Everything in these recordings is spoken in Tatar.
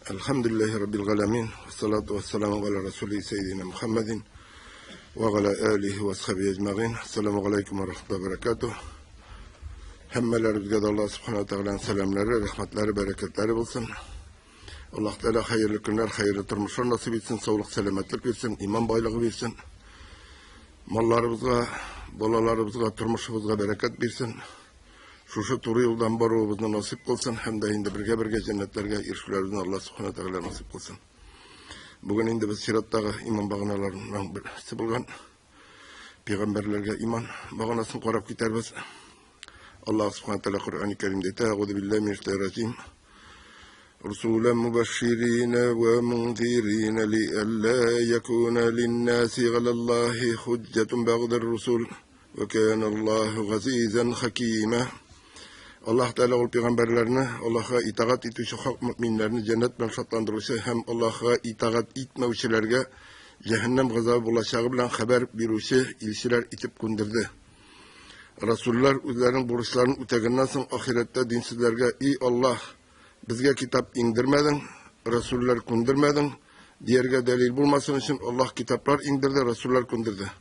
Әлхәмдүлилләһи раббил галәмин. Вассалату вассаламу галя расули сәйдина Мухаммадин ва галя алихи ва асхаби әҗмәгыйн. Ассаламу алейкум ва рахматуллаһи ва баракатуһ. Һәммәләребезгә дә Аллаһ субхана ва тәгаләнең сәламнәре, рәхмәтләре, бәрәкәтләре булсын. Аллаһ Тәгалә хәерле көннәр, хәерле тормышлар насыйп итсен, саулык, сәламәтлек бирсен, иман байлыгы бирсен. Малларыбызга, балаларыбызга, тормышыбызга бәрәкәт бирсен. Шушы туры юлдан баруыбызны насыйп кылсын һәм дә инде бергә-бергә җәннәтләргә ирешүләребезне Аллаһ Субхана Тәгалә насыйп кылсын. Бүген инде без чираттагы иман баганаларының берсе булган пәйгамбәрләргә иман баганасын карап китәрбез. Аллаһ Субхана Тәгалә Коръән-и Кәримдә әйтә: "Әгъузу биллаһи минәш шайтанир رسولا مبشرين ومنذرين لئلا يكون للناس على الله حجة بعد الرسل وكان الله غزيزا حكيما. Аллаһ Тәгалә ул пәйгамбәрләрне, Аллаһка итагать итүче хак мөэминнәрне җәннәт белән шатландыручы һәм Аллаһка итагать итмәүчеләргә җәһәннәм газабы булачагы белән хәбәр бирүче илчеләр итеп күндерде. Расуллар үзләренең бурычларын үтәгәннән соң ахирәттә динсезләргә: "И Аллаһ, безгә китап иңдермәдең, расуллар күндермәдең", дияргә дәлил булмасын өчен Аллаһ китаплар иңдерде, расуллар күндерде.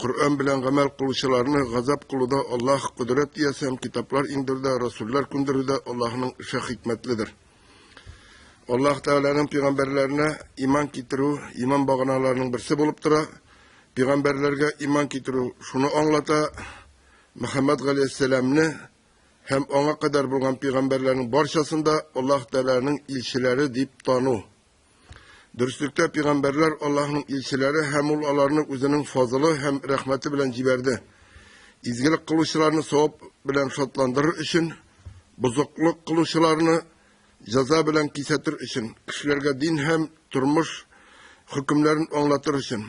Коръән белән гамәл кылучыларны газап кылуда Аллаһ кодрәт иясе һәм китаплар иңдерүдә, расуллар күндерүдә Аллаһның эше хикмәтледер. Аллаһ Тәгаләнең пәйгамбәрләренә иман китерү иман баганаларының берсе булып тора. Пәйгамбәрләргә иман китерү шуны аңлата: Мөхәммәд галәйһиссәламне һәм аңа кадәр булган пәйгамбәрләрнең барчасын да Аллаһ Тәгаләнең илчеләре дип тану. Дөреслектә, пәйгамбәрләр Аллаһның илчеләре һәм ул аларны үзенең фазылы һәм рәхмәте белән җибәрде. Изгелек кылучыларны савап белән шатландырыр өчен, бозыклык кылучыларны җәза белән кисәтер өчен, кешеләргә дин һәм тормыш хөкемнәрен аңлатыр өчен.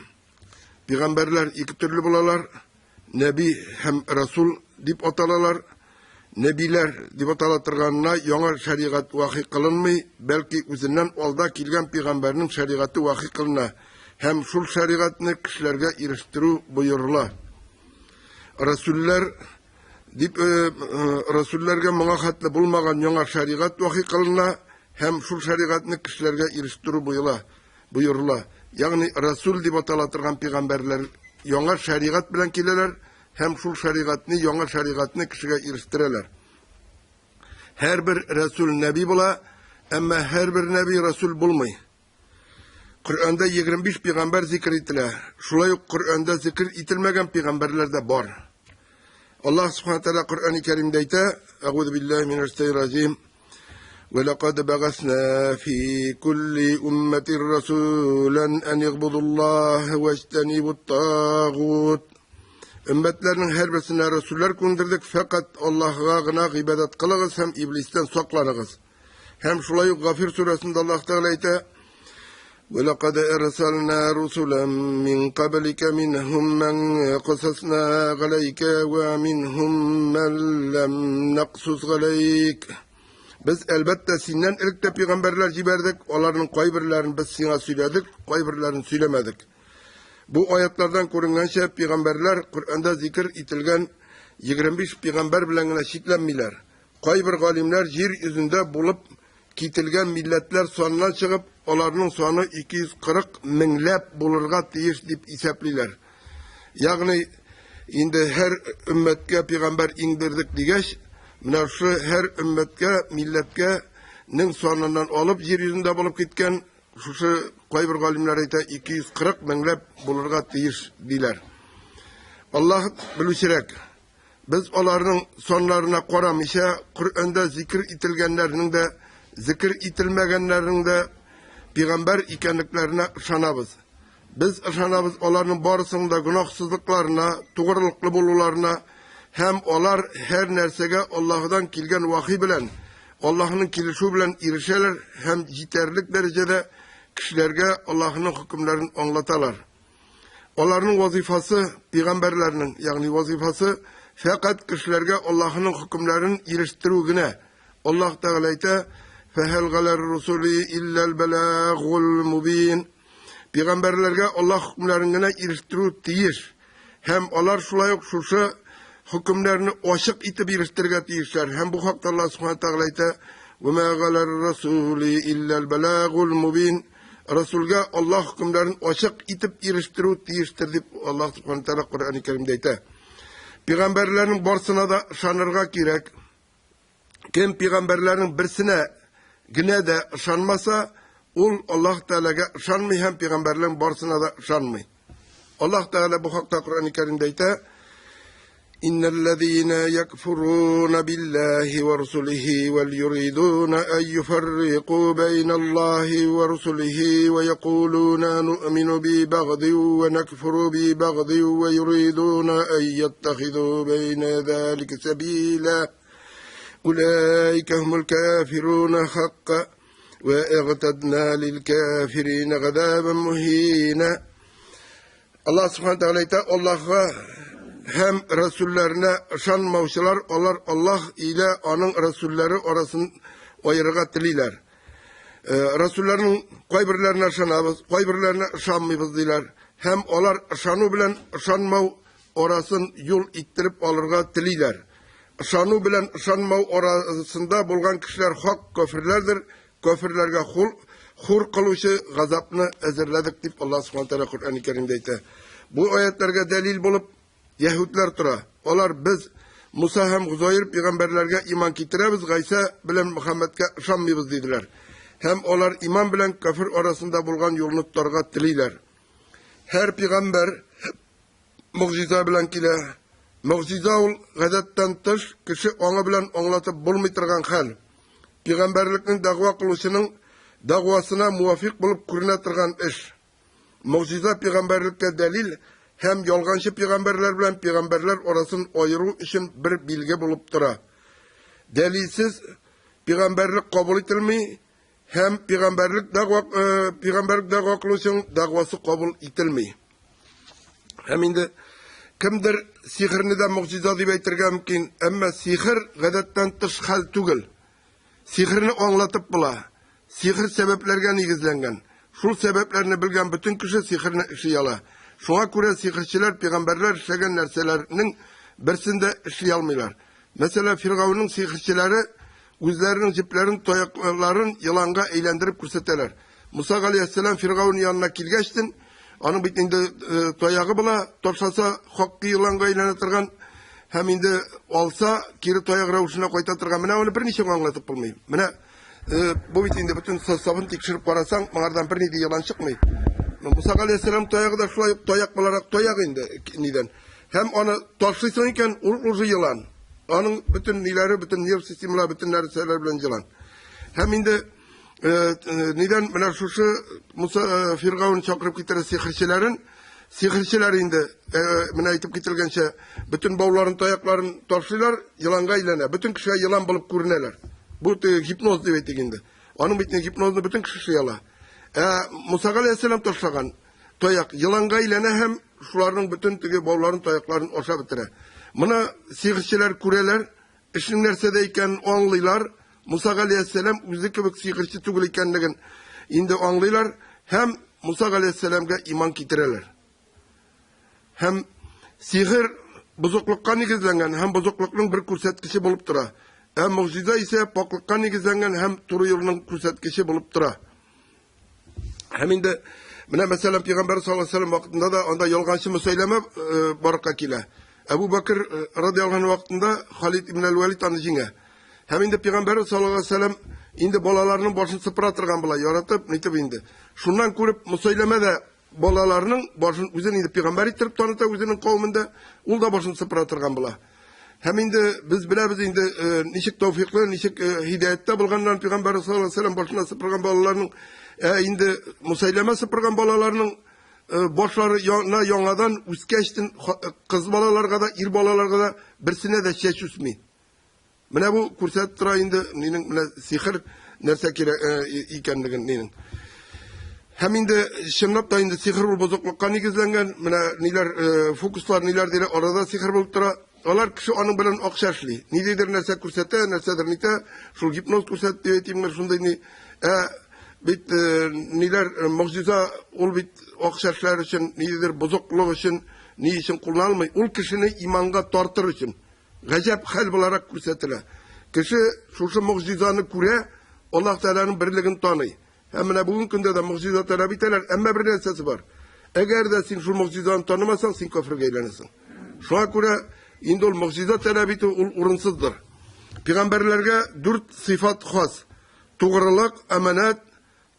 Пәйгамбәрләр ике төрле булалар, нәби һәм расул дип аталалар. Нәбиләр дип атала торганына яңа шәригать вахи кылынмый, бәлки үзеннән алда килгән пәйгамбәрнең шәригате вахи кылына һәм шул шәригатьне кешеләргә ирештерү боерыла. Расуллар дип э, э, расулләргә моңа хәтле булмаган яңа шәригать вахи кылына һәм шул шәригатьне кешеләргә ирештерү боела. Боерыла. Ягъни Расул дип атала торган пәйгамбәрләр яңа шәригать белән киләләр һәм шул шәригатьне, яңа шәригатьне кешегә ирештерәләр. Һәрбер Расул нәби була, әмма һәрбер нәби Расул булмый. Коръәндә 25 пәйгамбәр зикер ителә. Шулай ук Коръәндә зикер ителмәгән пәйгамбәрләр дә бар. Аллаһ Субхану тәгалә Коръән-и Кәримдә әйтә: "Әгуду биллаһи минәш шайтанир ولقد بعثنا في كل أمة رسولا أن اعبدوا الله واجتنبوا الطاغوت. Өммәтләрнең һәрберсенә рәсүлләр күндердек, фәкать Аллаһыга гына гыйбадәт кылыгыз һәм иблистән сакланыгыз. Һәм шулай ук Гафир сүрәсендә Аллаһ Тәгалә әйтә: ولقد أرسلنا رسلا من قبلك منهم من قصصنا عليك ومنهم من لم نقصص عليك. Без әлбәттә синнән элек тә пәйгамбәрләр җибәрдек, аларның кайберләрен без сиңа сөйләдек, кайберләрен сөйләмәдек. Бу аятлардан күренгәнчә, пәйгамбәрләр Коръәндә зикер ителгән 25 пәйгамбәр белән генә чикләнмиләр. Кайбер галимнәр җир йөзендә булып кителгән милләтләр саныннан чыгып, аларның саны 240 меңләп булырга тиеш дип исәплиләр. Ягъни инде һәр өммәткә пәйгамбәр иңдердек дигәч, менә шушы һәр өммәткә, милләткә нең саныннан алып җир йөзендә булып киткән шушы кайбер галимнәр әйтә 240 меңләп булырга тиеш диләр. Аллаһ белүчерәк. Без аларның саннарына карамыйча, Коръәндә зикер ителгәннәрнең дә, зикер ителмәгәннәрнең дә пигамбәр икәнлекләренә ышанабыз. Без ышанабыз аларның барысының да гөнаһсызлыкларына, тугрылыклы булуларына һәм алар һәр нәрсәгә Аллаһыдан килгән вахи белән, Аллаһының килешүе белән ирешәләр һәм җитәрлек дәрәҗәдә кешеләргә Аллаһының хөкемнәрен аңлаталар. Аларның вазифасы, пәйгамбәрләрнең, ягъни вазифасы фәкать кешеләргә Аллаһының хөкемнәрен ирештерү генә. Аллаһ Тәгалә әйтә: "Фәһәл галәр русули илләл балагул мубин." Пәйгамбәрләргә Аллаһ хөкемнәрен генә ирештерү тиеш. Һәм алар шулай ук шушы хөкемнәрне ачык итеп ирештерергә тиешләр. Һәм бу хакта Аллаһ Субхану Тәгалә әйтә: Вә мә галәр расули илләл бәләгул мубин. Расулга Аллаһ хөкемнәрен ачык итеп ирештерү тиештер дип Аллаһ Субхану Тәгалә Коръән Кәримдә әйтә. Пәйгамбәрләрнең барсына да ышанырга кирәк. Кем пәйгамбәрләрнең берсенә генә дә ышанмаса, ул Аллаһ Тәгаләгә ышанмый һәм пәйгамбәрләрнең барсына да ышанмый. Аллаһ Тәгалә бу хакта Коръән Кәримдә әйтә: Иннәлләзина якфуруна биллаһи ва русулихи вал юридуна ан юфаррику байналлаһи ва русулихи ва якулуна нуъмину би багди ва накфуру би багди ва юридуна ан яттахиду байна залика сабила. Улаика хумул кафируна хакка ва агтадна лил кафирина газабан мухина. Аллаһ Субхану Тәгалә әйтә, Аллаһга һәм рәсүлләренә ышанмаучылар, алар Аллаһ илә аның рәсүлләре арасын аерырга телиләр. Э, рәсүлләрнең кайберләренә ышанабыз, кайберләренә ышанмыйбыз диләр. Һәм алар ышану белән ышанмау арасын юл иттереп алырга телиләр. Ышану белән ышанмау арасында булган кешеләр хак кафирләрдер, Кафирләргә хур, хур кылучы газапны әзерләдек дип Аллаһ Субхану тәгалә Коръән Кәримдә әйтә. Бу аятларга дәлил булып яһүдләр тора. Алар без Муса һәм Гозаир пәйгамбәрләргә иман китерәбез, Гайсә белән Мөхәммәдкә ышанмыйбыз диделәр. Һәм алар иман белән кафир арасында булган юлны тотарга телиләр. Һәр пәйгамбәр могҗиза белән килә. Могҗиза ул гадәттән тыш, кеше аңы белән аңлатып булмый торган хәл. Пәйгамбәрлекнең дәгъва кылучының дәгъвасына муафик булып күренә торган эш. Могҗиза пәйгамбәрлеккә дәлил һәм ялганчы пәйгамбәрләр белән пәйгамбәрләр арасын аеру өчен бер билге булып тора. Дәлилсез пәйгамбәрлек кабул ителми һәм пәйгамбәрлек дәгъва пәйгамбәрлек дәгъва кылучының дәгъвасы кабул ителми. Һәм инде кемдер сихерне дә могҗиза дип әйтергә мөмкин, әмма сихер гадәттән тыш хәл түгел. Сихерне аңлатып була. Сихер сәбәпләргә нигезләнгән. Шул сәбәпләрне белгән бөтен кеше сихерне эшли ала. Шуңа күрә сихерчеләр пәйгамбәрләр эшләгән нәрсәләрнең берсен дә эшли алмыйлар. Мәсәлән, Фиргавенның сихерчеләре үзләренең җепләрен, таякларын еланга әйләндереп күрсәтәләр. Муса галәйһиссәлам Фиргавен янына килгәчтен, аның бит инде э, таягы була, ташласа хакки еланга әйләнә торган һәм инде алса кире таяк рәвешенә кайта торган. Менә аны берничә аңлатып булмый. Менә э, бу бит инде бөтен составын тикшереп карасаң, моңардан бернинди елан чыкмый. Муса галәйһиссәлам таягы да шулай ук таяк буларак таяк инде нидән. Һәм аны ташлыйсың икән, ул уже елан. Аның бөтен ниләре, бөтен нерв системалары, бөтен нәрсәләр белән елан. Һәм инде э, э, нидән менә шушы Муса э, Фиргаун чакырып китерә сихерчеләрен, сихерчеләр инде менә әйтеп кителгәнчә бөтен бауларын, таякларын ташлыйлар, еланга әйләнә. Бөтен кешегә елан булып күренәләр. Бу теге гипноз дип әйтик инде. Аның бит гипнозны бөтен кеше эшли ала. Ә Муса галәйһиссәлам ташлаган таяк еланга әйләнә һәм шуларның бөтен теге бауларын, таякларын ашап бетерә. Моны сихерчеләр күрәләр, эшнең нәрсәдә икәнен аңлыйлар. Муса галәйһиссәлам үзе кебек сихерче түгел икәнлеген инде аңлыйлар һәм Муса галәйһиссәламгә иман китерәләр. Һәм сихер бозыклыкка нигезләнгән һәм бозыклыкның бер күрсәткече булып тора. Ә могҗиза исә пакьлыкка нигезләнгән һәм туры юлның күрсәткече булып тора. Һәм инде менә мәсәлән пәйгамбәр саллаллаһу алейһи вәсәлләм вакытында да анда ялганчы Мөсәйләмә э, барлыкка килә. Әбу Бәкер э, радиаллаһу анһу вакытында Халид ибн әл-Валид аны җиңә. Һәм инде пәйгамбәр саллаллаһу алейһи вәсәлләм инде балаларының башын сыпыра торган була, яратып, нитеп инде. Шуннан күреп Мөсәйләмә дә балаларының башын үзен инде пәйгамбәр иттереп таныта үзенең кавемендә, ул да башын сыпыра торган була. Һәм инде без беләбез инде э, ничек тәүфиклы, ничек э, һидаяттә булганнар пәйгамбәр саллаллаһу алейһи вәсәлләм башына сыпырган балаларның, ә инде Мусайлама сыпырган балаларның э, башлары яна яңадан үскәчтен кыз балаларга да, ир балаларга да берсенә дә чәч үсми. Менә бу күрсәтеп тора инде нинең менә сихер нәрсә кирәк э, икәнлеген нинең. Һәм инде чынлап та инде сихер ул бозыклыкка нигезләнгән, менә ниләр э, фокуслар ниләр диләр, арада сихер булып тора. Алар кеше аның белән акча эшли. Ниндидер нәрсә күрсәтә, нәрсәдер нитә, шул гипноз күрсәтте дип әйтимме, шундый ни. Ә бит э, ниләр могҗиза ул бит акча эшләр өчен, ниндидер бозыклык өчен, ни өчен кулланылмый. Ул кешене иманга тартыр өчен. Гаҗәп хәл буларак күрсәтелә. Кеше шушы могҗизаны күрә, Аллаһ Тәгаләнең берлеген таный. Һәм менә бүгенге көндә дә могҗиза таләп итәләр, әмма бер нәрсәсе бар. Әгәр дә син шул могҗизаны танымасаң, син кафиргә әйләнәсең. Шуңа күрә инде ул могҗиза таләп итү ул урынсыздыр. Пәйгамбәрләргә дүрт сыйфат хас. Тугрылык, аманат,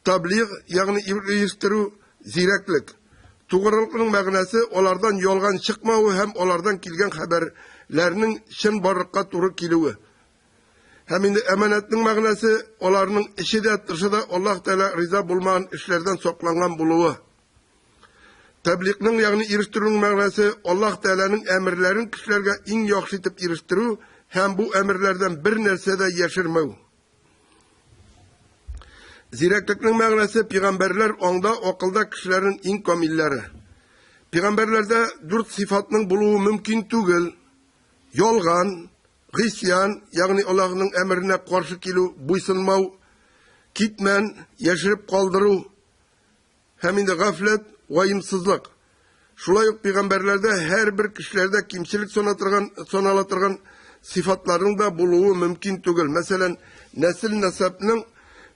таблиг, ягъни ирештерү, зирәклек. Тугрылыкның мәгънәсе алардан ялган чыкмавы һәм алардан килгән хәбәрләрнең чынбарлыкка туры килүе. Һәм инде әманәтнең мәгънәсе аларның эче дә, тышы да Аллаһ Тәгалә риза булмаган эшләрдән сакланган булуы. Тәблигъның, ягъни ирештерүнең мәгънәсе Аллаһ Тәгаләнең әмерләрен кешеләргә иң яхшы итеп ирештерү һәм бу әмерләрдән бер нәрсә дә яшермәү. Зирәклекнең мәгънәсе пигамбәрләр аңда, акылда кешеләрнең иң камилләре. Пигамбәрләрдә дүрт сыйфатның булуы мөмкин түгел. Ялган, гыйсьян, ягъни Аллаһның әмеренә каршы килү, буйсынмау, китмән, яшереп калдыру, Һәм инде гафләт, ваемсызлык. Шулай ук пәйгамбәрләрдә һәрбер кешеләрдә кимчелек санатырган, санала торган сыйфатларның да булуы мөмкин түгел. Мәсәлән, нәсел-нәсәпнең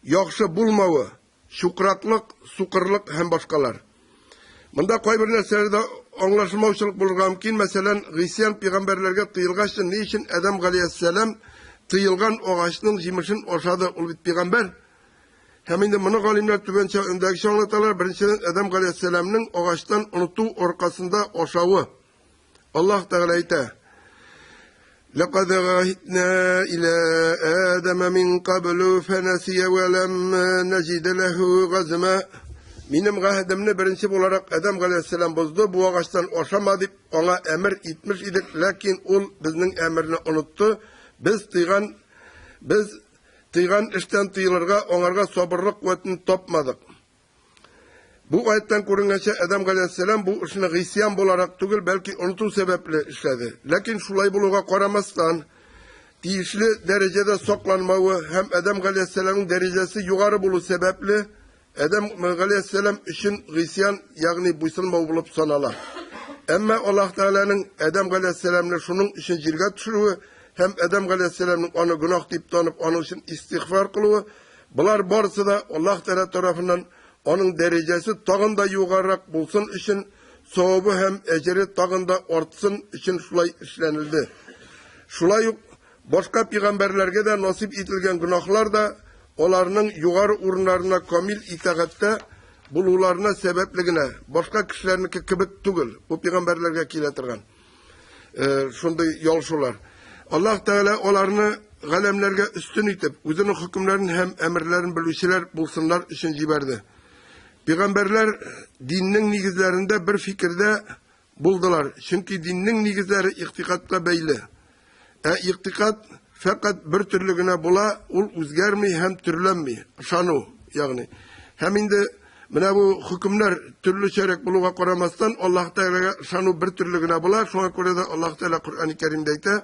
яхшы булмавы, чукраклык, сукырлык һәм башкалар. Монда кайбер нәрсәләрдә аңлашылмаучылык булырга мөмкин. Мәсәлән, гыйсьян пәйгамбәрләргә тыелгач, ни өчен Адәм галәйһиссәлам тыелган агачның җимешен ашады? Ул бит пәйгамбәр. Һәм инде моны галимнәр түбәндәгечә аңлаталар. Беренчедән, Адәм галәйһиссәламнең агачтан оныту аркасында ашавы. Аллаһ Тәгалә әйтә: Ләкад гахидна иля Адама мин каблу фәнәсия вә ләм нәҗид ләһу газма. Минем гаһдемне беренче буларак Адәм галәйһиссәлам бозды, бу агачтан ашама дип аңа әмер итмеш идек, ләкин ул безнең әмерне онытты. Без тыйган без Тыйган эштән тыелырга аңарга сабырлык куәтен тапмадык. Бу аяттан күренгәнчә, Адәм галәйһиссәлам бу эшне гыйсьян буларак түгел, бәлки оныту сәбәпле эшләде. Ләкин шулай булуга карамастан, тиешле дәрәҗәдә сакланмавы һәм Адәм галәйһиссәламның дәрәҗәсе югары булу сәбәпле, Адәм галәйһиссәлам өчен гыйсьян, ягъни буйсынмау булып санала. Әмма Аллаһ Тәгаләнең Адәм галәйһиссәламне шуның өчен җиргә төшерүе һәм Адәм галәйһиссәламнең аны гөнаһ дип танып, аның өчен истигъфар кылуы, болар барысы да Аллаһ Тәгалә тарафыннан аның дәрәҗәсе тагын да югарырак булсын өчен, савабы һәм әҗере тагын да артсын өчен шулай эшләнелде. Шулай ук башка пигамбәрләргә дә насыйп ителгән гөнаһлар да аларның югары урыннарына камил итагатьтә булуларына сәбәпле генә, башка кешеләрнеке кебек түгел, бу пигамбәрләргә килә торган э, шундый ялшулар. Аллаһ Тәгалә аларны галәмнәргә өстен итеп, үзенең хөкемнәрен һәм әмерләрен белүчеләр булсыннар өчен җибәрде. Пигамбәрләр диннең нигезләрендә бер фикердә Булдылар, чөнки диннең нигезләре игътикадка бәйле. Ә игътикад фәкать бер төрле генә була, ул үзгәрми һәм төрләнми, ышану, ягъни. Һәм инде менә бу хөкемнәр төрлечәрәк булуга карамастан, Аллаһ Тәгаләгә ышану бер төрле генә була, шуңа күрә дә Аллаһ Тәгалә Коръәни Кәримдә әйтә,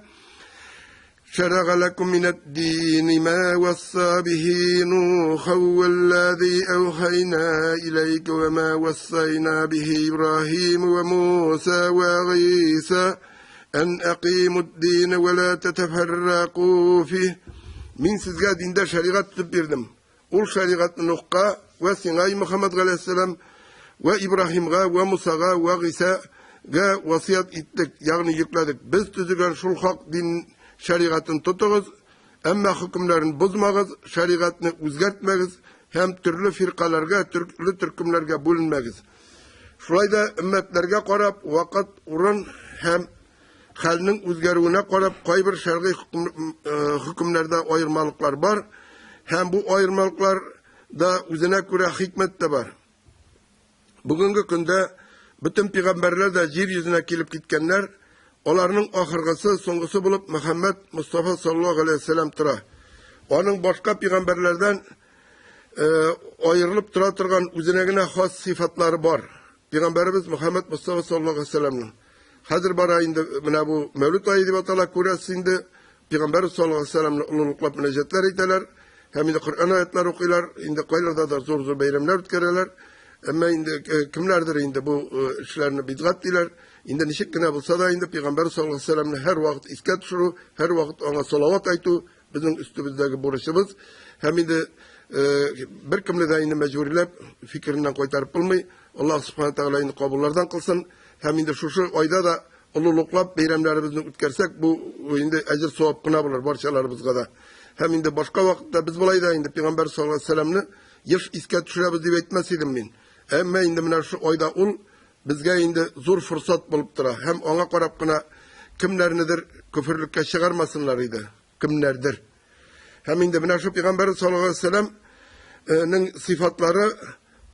شرع لكم من الدين ما وصى به نوحا والذي أوحينا إليك وما وصينا به إبراهيم وموسى وعيسى أن أقيموا الدين ولا تتفرقوا فيه. Мин сезгә диндә шәригать төзеп бирдем. Ул шәригатьне Нухка вә сиңа, эй Мөхәммәд галәйһиссәлам, вә Ибраһимга, вә Мусага, вә Гыйсага васыять иттек, ягъни йөкләдек. Без төзегән шул хак дин шәригатен тотыгыз, әмма хөкемнәрен бозмагыз, шәригатьне үзгәртмәгез һәм төрле фиркаләргә, төрле төркемнәргә бүленмәгез. Шулай да өммәтләргә карап, вакыт, урын һәм хәлнең үзгәрүенә карап, кайбер шәргый хөкемнәрдә аермалыклар бар һәм бу аермалыклар да үзенә күрә хикмәт тә бар. Бүгенге көндә бөтен пигамбәрләр дә җир йөзенә килеп киткәннәр, аларның ахыргысы, соңгысы булып Мөхәммәд Мостафа саллаллаһу галәйһи ва сәлләм тора. Аның башка пигамбәрләрдән аерылып тора торган үзенә генә хас сыйфатлары бар. Пигамбәребез Мөхәммәд Мостафа саллаллаһу галәйһи ва сәлләмнең. Хәзер бара инде менә бу Мәүлид ае дип атала, күрәсез инде, Пигамбәребез саллаллаһу галәйһи ва сәлләмне олылыклап мөнәҗәтләр әйтәләр һәм инде Коръән аятлары укыйлар, инде кайларда да зур-зур бәйрәмнәр үткәрәләр. Әмма инде кемнәрдер инде бу эшләрне бидгать диләр. Инде ничек кенә булса да инде Пигамбәр саллаллаһу галәйһи ва сәлләмне һәрвакыт искә төшерү, һәрвакыт аңа салават әйтү Безнең өстебездәге бурычыбыз. Һәм инде беркемне дә инде мәҗбүриләп фикереннән кайтарып булмый. Аллаһ Субхана Тәгалә инде кабуллардан кылсын. Һәм инде шушы айда да олылыклап бәйрәмнәребезне үткәрсәк, бу инде әҗер савап кына булыр барчаларыбызга да. Һәм инде башка вакытта без болай да инде Пәйгамбәр саллаллаһу алейһи вәсәлләмне еш искә төшерәбез дип әйтмәс идем мин. Әмма инде менә шушы айда ул безгә инде зур форсат булып тора һәм аңа карап кына кемнәрнедер көферлеккә чыгармасыннар иде, кемнәрдер. Һәм инде менә шул пәйгамбәр саллаллаһу алейһи вәсәлләмнең сыйфатлары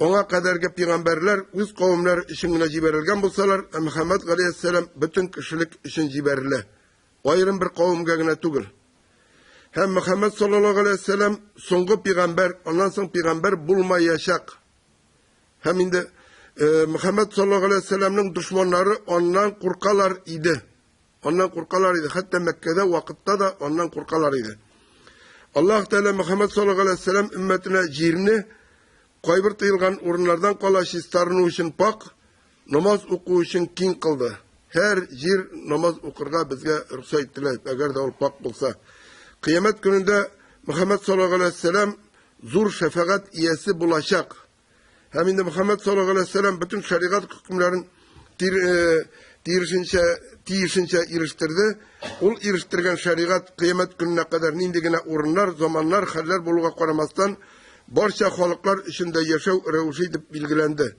аңа кадәрге пәйгамбәрләр үз кавемнәре өчен генә җибәрелгән булсалар, ә Мөхәммәд галәйһиссәлам бөтен кешелек өчен җибәрелә. Аерым бер кавемгә генә түгел. Һәм Мөхәммәд саллаллаһу алейһи вәсәлләм соңгы пәйгамбәр, аннан соң пәйгамбәр булмаячак. Һәм инде Мөхәммәд саллаллаһу алейһи вәсәлләмнең дошманнары аннан куркалар иде. Аннан куркалар иде. Хәтта Мәккәдә вакытта да аннан куркалар иде. Аллаһ Тәгалә Мөхәммәд саллаллаһу алейһи вәсәлләм өммәтенә җирне кайбер тыелган урыннардан кала чистарыну өчен пак, намаз уку өчен киң кылды. Һәр җир намаз укырга безгә рөхсәт ителә, әгәр дә ул пак булса. Кыямәт көнендә Мөхәммәд саллаллаһу алейһи вәсәлләм зур шәфәгать иясе булачак. Һәм инде Мөхәммәд саллаллаһу алейһи вәсәлләм бөтен шәригать хөкемнәрен тиешенчә тиешенчә ирештерде. Ул ирештергән шәригать кыямәт көненә кадәр нинди генә урыннар, заманнар, хәлләр булуга карамастан, барча халыклар өчен дә яшәү рәвеше итеп билгеләнде.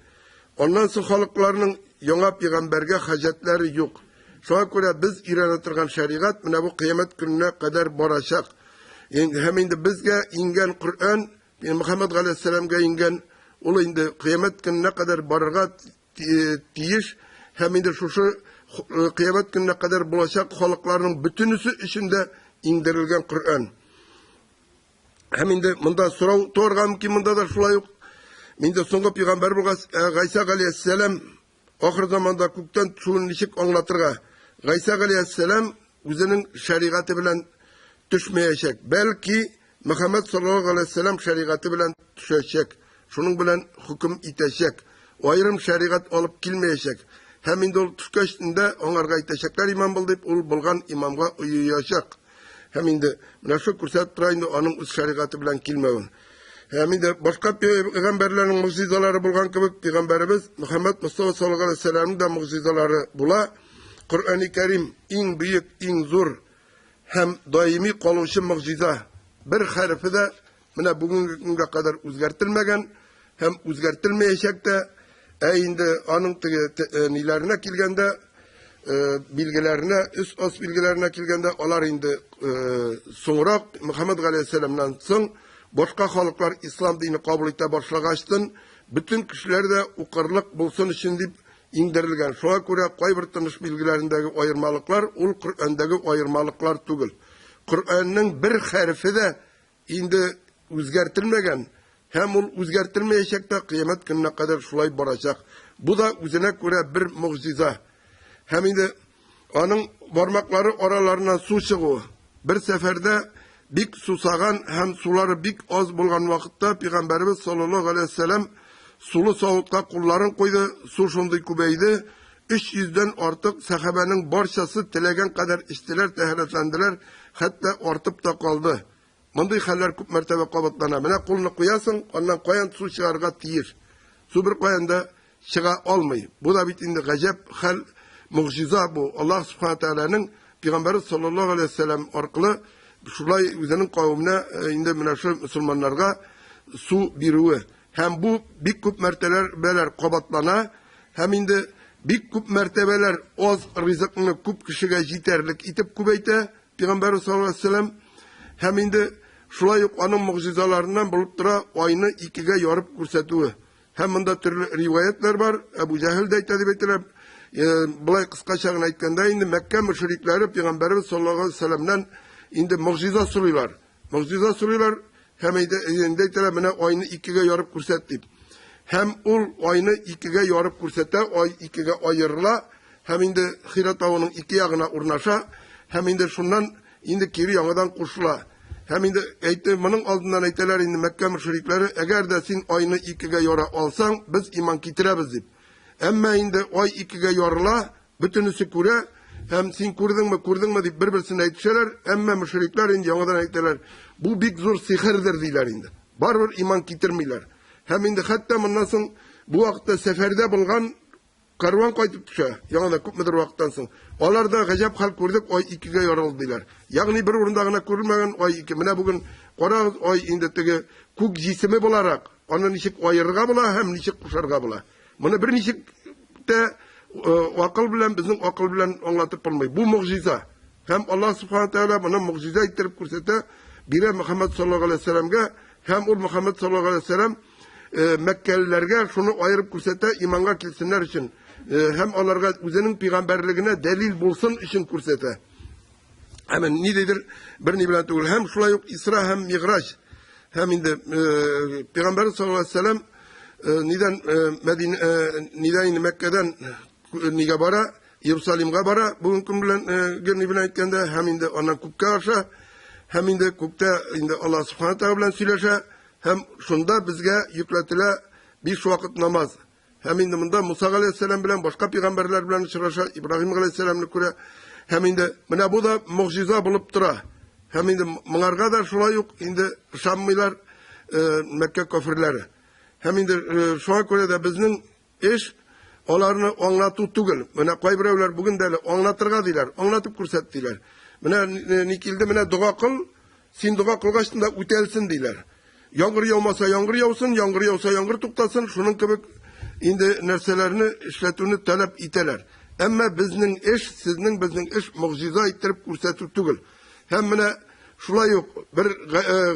Аннан соң халыкларның яңа пигамбәргә хаҗәтләре юк. Шуңа күрә без өйрәнә торган шәригать менә бу кыямәт көненә кадәр барачак. Һәм инде безгә иңгән Коръән Мөхәммәд галәйһиссәламгә иңгән, ул инде кыямәт көненә кадәр барырга тиеш һәм инде шушы кыямәт көненә кадәр булачак халыкларның бөтенесе өчен дә иңдерелгән Коръән. Һәм инде монда сорау туарга мөмкин, монда да шулай ук. Инде соңгы пәйгамбәр булгач, Гайсә галәйһиссәлам ахыр заманда күктән төшүен ничек аңлатырга? Гайсә галәйһиссәлам үзенең шәригате белән төшмәячәк, бәлки Мөхәммәд саллаллаһу галәйһи вәсәлләм шәригате белән төшәчәк, шуның белән хөкем итәчәк. Аерым шәригать алып килмәячәк. Һәм инде ул төшкәч дә аңарга әйтәчәкләр имам бул дип, ул булган имамга оеячак. Һәм инде менә шул күрсәтеп тора инде аның үз шәригате белән килмәвен. Һәм инде башка пәйгамбәрләрнең могҗизалары булган кебек, пәйгамбәребез Мөхәммәд Мостафа саллаллаһу алейһи вәсәлләмнең дә могҗизалары була. Коръәни Кәрим иң бөек, иң зур һәм даими калучы могҗиза. Бер хәрефе дә менә бүгенге көнгә кадәр үзгәртелмәгән һәм үзгәртелмәячәк тә. Ә инде аның теге ниләренә килгәндә, билгеләренә, өс ас билгеләренә килгәндә, алар инде соңрак Мөхәммәд галәйһиссәламнан соң башка халыклар ислам дине кабул итә башлагачтын, бөтен кешеләр дә укырлык булсын өчен дип иңдерелгән. Шуңа күрә кайбер тыныш билгеләрендәге аермалыклар ул Коръәндәге аермалыклар түгел. Коръәннең бер хәрефе дә инде үзгәртелмәгән һәм ул үзгәртелмәячәк тә, кыямәт көненә кадәр шулай барачак. Бу да үзенә күрә бер могҗиза. Һәм инде аның бармаклары араларыннан су чыгуы. Бер сәфәрдә бик сусаган һәм сулары бик аз булган вакытта пәйгамбәребез саллаллаһу алейһи вәсәлләм сулы савытка кулларын куйды, су шундый күбәйде, 300 дән артык сәхабәнең барчасы теләгән кадәр эчтеләр, тәһарәтләнделәр, хәтта артып та калды. Мондый хәлләр күп мәртәбә кабатлана. Менә кулны куясың, аннан каян су чыгарга тиеш? Су бер каян да чыга алмый. Бу да бит инде гаҗәп хәл, могҗиза бу. Аллаһ Субхана Тәгаләнең Пәйгамбәре саллаллаһу алейһи вәсәлләм аркылы шулай үзенең кавеменә инде менә шул мөселманнарга су бирүе. Һәм бу бик күп мәртәбәләр кабатлана, һәм инде бик күп мәртәбәләр аз ризыкны күп кешегә җитәрлек итеп күбәйтә Пәйгамбәр саллаллаһу алейһи вәсәлләм. Һәм инде шулай ук аның могҗизаларыннан булып тора айны икегә ярып күрсәтүе. Һәм монда төрле риваятлар бар. Әбу Җәһел дә әйтә дип әйтәләр. Болай кыскача гына әйткәндә инде Мәккә мөшрикләре Пәйгамбәребез саллаллаһу алейһи вәсәлләмнән инде могҗиза сорыйлар. Могҗиза сорыйлар һәм инде әйтәләр, менә айны икегә ярып күрсәт дип. Һәм ул айны икегә ярып күрсәтә, ай икегә аерыла һәм инде Хира тавының ике ягына урнаша һәм инде шуннан инде кире яңадан кушыла. Һәм инде әйтте, моның алдыннан әйтәләр инде Мәккә мөшрикләре, әгәр дә син айны икегә яра алсаң, без иман китерәбез дип. Әмма инде ай икегә ярыла, бөтенесе күрә Һәм син күрдеңме, күрдеңме дип бер-берсенә әйтешәләр, әмма мөшрикләр инде яңадан әйтәләр, бу бик зур сихердер диләр инде. Барыбер иман китермиләр. Һәм инде хәтта моннан соң бу вакытта сәфәрдә булган Карван кайтып төшә, яңадан күпмедер вакыттан соң. Алар да гаҗәп хәл күрдек, ай икегә ярылды диләр. Ягъни бер урында гына күрелмәгән ай ике. Менә бүген карагыз, ай инде теге күк җисеме буларак, аны ничек аерырга була һәм ничек кушарга була. Моны берничек тә акыл белән, безнең акыл белән аңлатып булмый. Бу могҗиза. Һәм Аллаһ Субхана Тәгалә моны могҗиза иттереп күрсәтә, бирә Мөхәммәд саллаллаһу алейһи вәсәләмгә һәм ул Мөхәммәд саллаллаһу алейһи вәсәләм Мәккәлеләргә шуны аерып күрсәтә, иманга килсеннәр өчен һәм аларга үзенең пәйгамбәрлегенә дәлил булсын өчен күрсәтә. Әмма ниндидер бер ни белән түгел. Һәм шулай ук Исра һәм Миграҗ. Һәм инде пәйгамбәр саллаллаһу алейһи вәсәләм нидән Мәдинә нидән инде Мәккәдән нигә бара? Иерусалимга бара, бүгенге көн белән герни белән әйткәндә, һәм инде аннан күккә аша, һәм инде күктә инде Аллаһ Субхана Тәгалә белән сөйләшә. Һәм шунда безгә йөкләтелә биш вакыт намаз. Һәм инде монда Муса галәйһиссәлам белән башка пәйгамбәрләр белән очраша, Ибраһим галәйһиссәламны күрә. Һәм инде менә бу да могҗиза булып тора. Һәм инде моңарга да шулай ук инде ышанмыйлар Мәккә кафирләре. Һәм инде шуңа күрә дә безнең Эш аларны аңлату түгел. Менә кайберәүләр бүген дә әле аңлатырга диләр, аңлатып күрсәт диләр. Менә ни килде, менә дога кыл, син дога кылгач та үтәлсен диләр. Яңгыр яумаса яңгыр яусын, яңгыр яуса яңгыр туктасын, шуның кебек инде нәрсәләрне эшләтүне таләп итәләр. Әмма безнең эш, сезнең безнең эш могҗиза иттереп күрсәтү түгел. Һәм менә шулай ук бер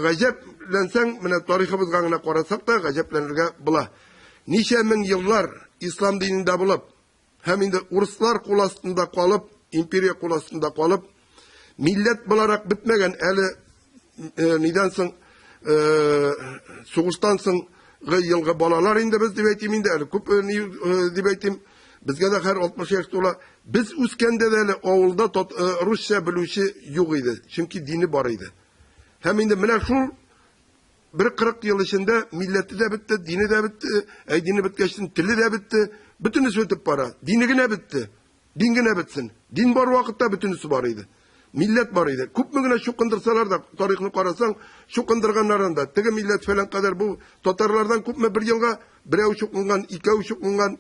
гаҗәпләнсәң, менә тарихыбызга гына карасак та гаҗәпләнергә була. Ничә мең еллар ислам динендә булып һәм инде урыслар кул астында калып, империя кул астында калып, милләт буларак бетмәгән әле нидән соң сугыштан соң елгы балалар инде без дип әйтим инде әле күп ни дип әйтим безгә дә хәзер 60 яшь тула. Без үскәндә дә әле авылда русча белүче юк иде, чөнки дине бар иде. Һәм инде менә шул Бер 40 ел эчендә милләте дә бетте, дине дә бетте, әй дине беткәчтен теле дә бетте, бөтенесе бетеп бара. Дине генә бетте. Дин генә бетсен. Дин бар вакытта бөтенесе бар иде. Милләт бар иде. Күпме генә чукындырсалар да, тарихны карасаң, чукындырганнар анда. Теге милләт фәлән кадәр бу татарлардан күпме бер елга берәү чукынган, икәү чукынган.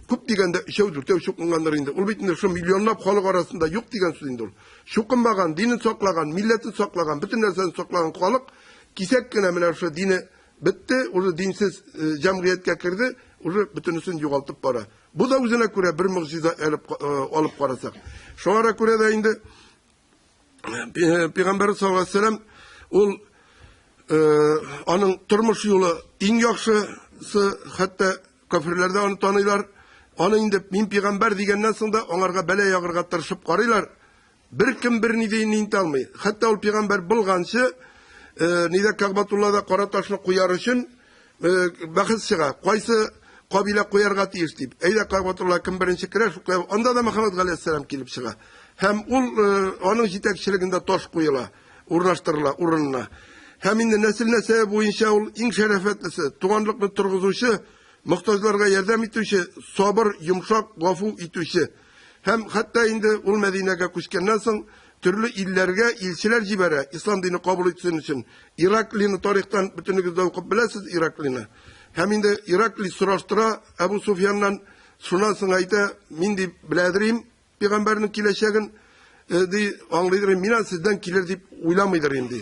Күп дигәндә өчәү, дүртәү чукынгандыр инде. Ул бит инде шул миллионлап халык арасында юк дигән сүз инде ул. Чукынмаган, динен саклаган, милләтен саклаган, бөтен нәрсәне саклаган халык кисәк кенә менә шул дине бетте, уже динсез э, җәмгыятькә керде, уже бөтенесен югалтып бара. Бу да үзенә күрә бер могҗиза әлеп, э, алып карасак. Шуңа күрә дә инде Пәйгамбәр саллаллаһу алейһи вәсәлләм ул аның тормыш юлы иң яхшысы, хәтта кафирләр дә аны таныйлар. Аны инде мин пәйгамбәр дигәннән соң да аңарга бәла ягырга тырышып карыйлар. Беркем берни дә инде алмый. Хәтта ул пәйгамбәр булганчы, нидә Кәгъбатуллада кара ташны куяр өчен бәхәс чыга. Кайсы кабилә куярга тиеш дип. Әйдә Кәгъбатулла кем беренче керә, шул куя. Анда да Мөхәммәд галәйһиссәлам килеп чыга. Һәм ул аның җитәкчелегендә таш куела, урнаштырыла урынына. Һәм инде нәсел нәсәбе буенча ул иң шәрәфәтлесе, туганлыкны торгызучы, мохтаҗларга ярдәм итүче, сабыр, йомшак, гафу итүче. Һәм хәтта инде ул Мәдинәгә күчкәннән соң төрле илләргә илчеләр җибәрә, ислам дине кабул итсен өчен. Ираклины тарихтан бөтенегез дә укып беләсез Ираклины. Һәм инде Ираклий сораштыра Әбу Суфьяннан, шуннан соң әйтә, мин ди беләдерим пәйгамбәрнең киләчәген, ди, аңлыйдыр, мин аны сездән килер дип уйламыйдыр инде.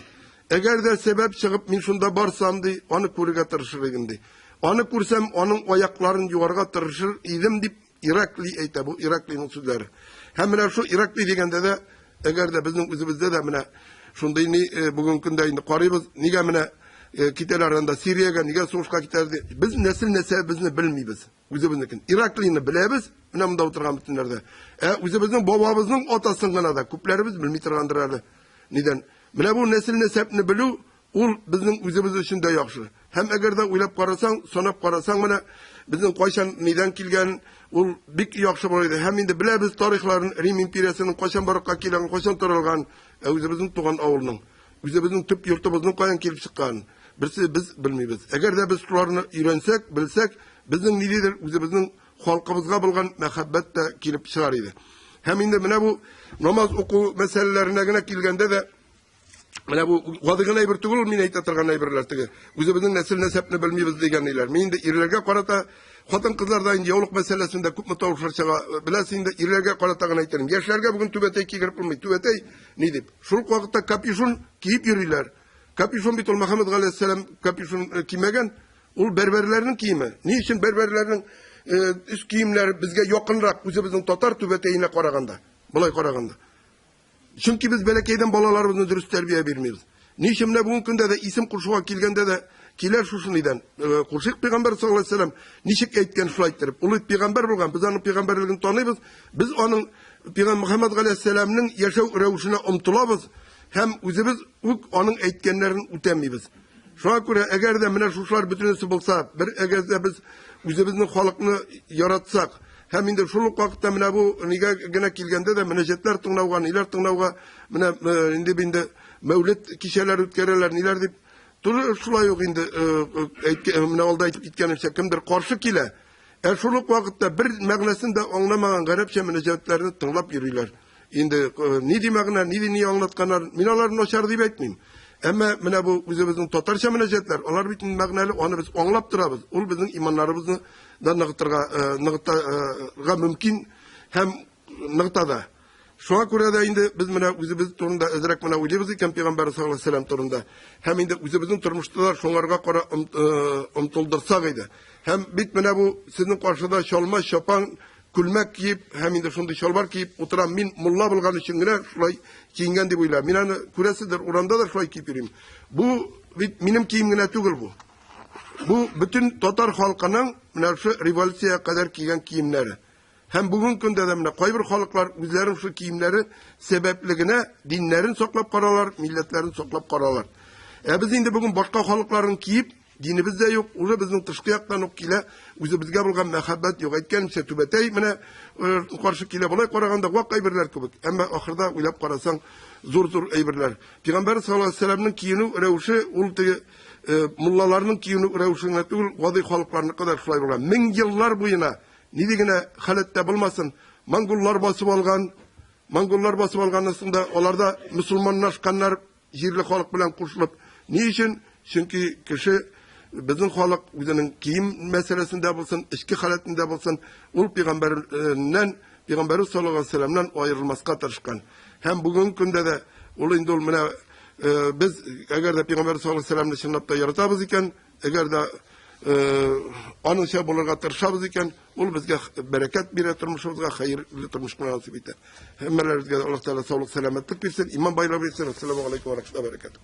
Әгәр дә сәбәп чыгып, мин шунда барсам, ди, аны күрергә тырышыр идем, ди. Аны күрсәм, аның аякларын юарга тырышыр идем, дип Ираклий әйтә, бу Ираклийның сүзләре. Һәм менә шул Ираклий дигәндә дә, әгәр дә безнең үзебездә дә менә шундый ни э, бүгенге көндә инде карыйбыз, нигә менә э, китәләр анда Сириягә, нигә сугышка китәләр ди. Без нәсел нәсәбебезне белмибез, үзебезнекен. Ираклийны беләбез, менә монда утырган бөтеннәрдә. Ә үзебезнең бабабызның атасын гына да күпләребез белми торгандыр әле. Нидән? Менә бу нәсел нәсәпне белү Ул безнең үзебез өчен дә яхшы. Һәм әгәр дә уйлап карасаң, санап карасаң, менә безнең кайчан, нидән килгән, ул бик яхшы булыр иде. Һәм инде беләбез тарихларын, Рим империясенең кайчан барлыкка килгән, кайчан таралган, ә үзебезнең туган авылның, үзебезнең төп йортыбызның каян килеп чыкканын, берсе без белмибез. Әгәр дә без шуларны өйрәнсәк, белсәк, безнең ниндидер үзебезнең халкыбызга булган мәхәббәт тә килеп чыгар иде. Һәм инде менә бу намаз уку мәсьәләләренә генә килгәндә дә, менә бу гади генә әйбер түгел, мин әйтә торган әйберләр теге. Үзебезнең нәсел нәсәпне белмибез дигән ниләр. Мин инде ирләргә карата, хатын-кызларда инде яулык мәсьәләсендә күпме тавышлар чыга, беләсез инде, ирләргә карата гына әйтәм. Яшьләргә бүген түбәтәй кигереп булмый. Түбәтәй ни дип? Шул ук вакытта капюшон киеп йөриләр. Капюшон бит ул Мөхәммәд галәйһиссәлам капюшон э, кимәгән. Ул бәрбәрләрнең киеме. Ни өчен бәрбәрләрнең э, өс киемнәре безгә якынрак үзебезнең татар түбәтәенә караганда? Болай караганда. Чөнки без бәләкәйдән балаларыбызны дөрес тәрбия бирмибез. Ни өчен менә бүгенге көндә дә исем кушуга килгәндә дә килә шушы нидән. Э, Кушыйк пәйгамбәр саллаллаһу алейһи вәсәлләм ничек әйткән шулай иттереп. Ул бит пәйгамбәр булган, без аның пәйгамбәрлеген таныйбыз. Без аның пәйгамбәр Мөхәммәд галәйһиссәламнең яшәү рәвешенә омтылабыз һәм үзебез үк аның әйткәннәрен үтәмибез. Шуңа күрә әгәр дә менә шушылар бөтенесе булса, бер әгәр дә без үзебезнең халыкны яратсак, һәм инде шул ук вакытта менә бу нигә генә килгәндә дә мөнәҗәтләр тыңлауга, ниләр тыңлауга, менә э, инде инде мәүлет кичәләр үткәрәләр, ниләр дип, тоже шулай ук инде э, э, менә алда әйтеп киткәнемчә, кемдер каршы килә. Ә шул ук вакытта бер мәгънәсен дә аңламаган гарәпчә мөнәҗәтләрне тыңлап йөриләр. Инде э, ни ди мәгънә, ни ди ни аңлатканнар, мин аларны начар дип әйтмим. Әмма менә бу үзебезнең татарча мөнәҗәтләр, алар бит мәгънәле, аны без аңлап торабыз. Ул безнең иманнарыбызны да ныгытырга, э, ныгытырга мөмкин һәм ныгыта да. Шуңа күрә дә инде без менә үзебез турында әзрәк менә уйлыйбыз икән пәйгамбәр саллаллаһу алейһи вәсәлләм турында. Һәм инде үзебезнең тормышта да шуңарга кара э, омтылдырсак иде. Һәм бит менә бу сезнең каршыда чалма, чапан, күлмәк киеп һәм инде шундый чалбар киеп утырам. Мин мулла булган өчен генә шулай киенгән дип уйлам. Мин аны күрәсездер, урамда да шулай киеп йөрим. Бу бит минем кием генә түгел бу. Бу бөтен татар халкының менә шушы революциягә кадәр кигән киемнәре. Һәм бүгенге көндә дә менә кайбер халыклар үзләренең шул киемнәре сәбәпле генә диннәрен саклап каралар, милләтләрен саклап каралар. Ә без инде бүген башка халыкларның киеп, динебез дә юк, уже безнең тышкы яктан ук килә, үзебезгә булган мәхәббәт юк. Әйткәнемчә, түбәтәй менә э, каршы килә. Болай караганда вак әйберләр кебек, әмма ахырда уйлап карасаң, зур-зур әйберләр. Пәйгамбәр саллаллаһу алейһи вәсәлләмнең киенү рәвеше ул теге э, муллаларның киенү рәвеше генә түгел, гади халыкларныкы да шулай булган. Мең еллар буена Нинди генә халәттә булмасын, монголлар басып алган, монголлар басып алганнан соң да аларда мөселманлашканнар җирле халык белән кушылып. Ни өчен? Чөнки кеше безнең халык үзенең кием мәсьәләсендә булсын, эчке халәтендә булсын, ул пәйгамбәрнән, пәйгамбәрбез саллаллаһу алейһи вәсәлләмнән аерылмаска тырышкан. Һәм бүгенге көндә дә ул инде ул менә э, без әгәр дә пәйгамбәр саллаллаһу алейһи вәсәлләмне чынлап та яратабыз икән, Әгәр дә аныңча булырга тырышабыз икән, ул безгә бәрәкәт бирә тормышыбызга, хәерле тормыш кына насыйп итә. Һәммәләребезгә Аллаһ Тәгалә саулык, сәламәтлек бирсен, иман байлыгы бирсен. Ассаламу алейкум ва рахматуллаһи ва баракатуһ.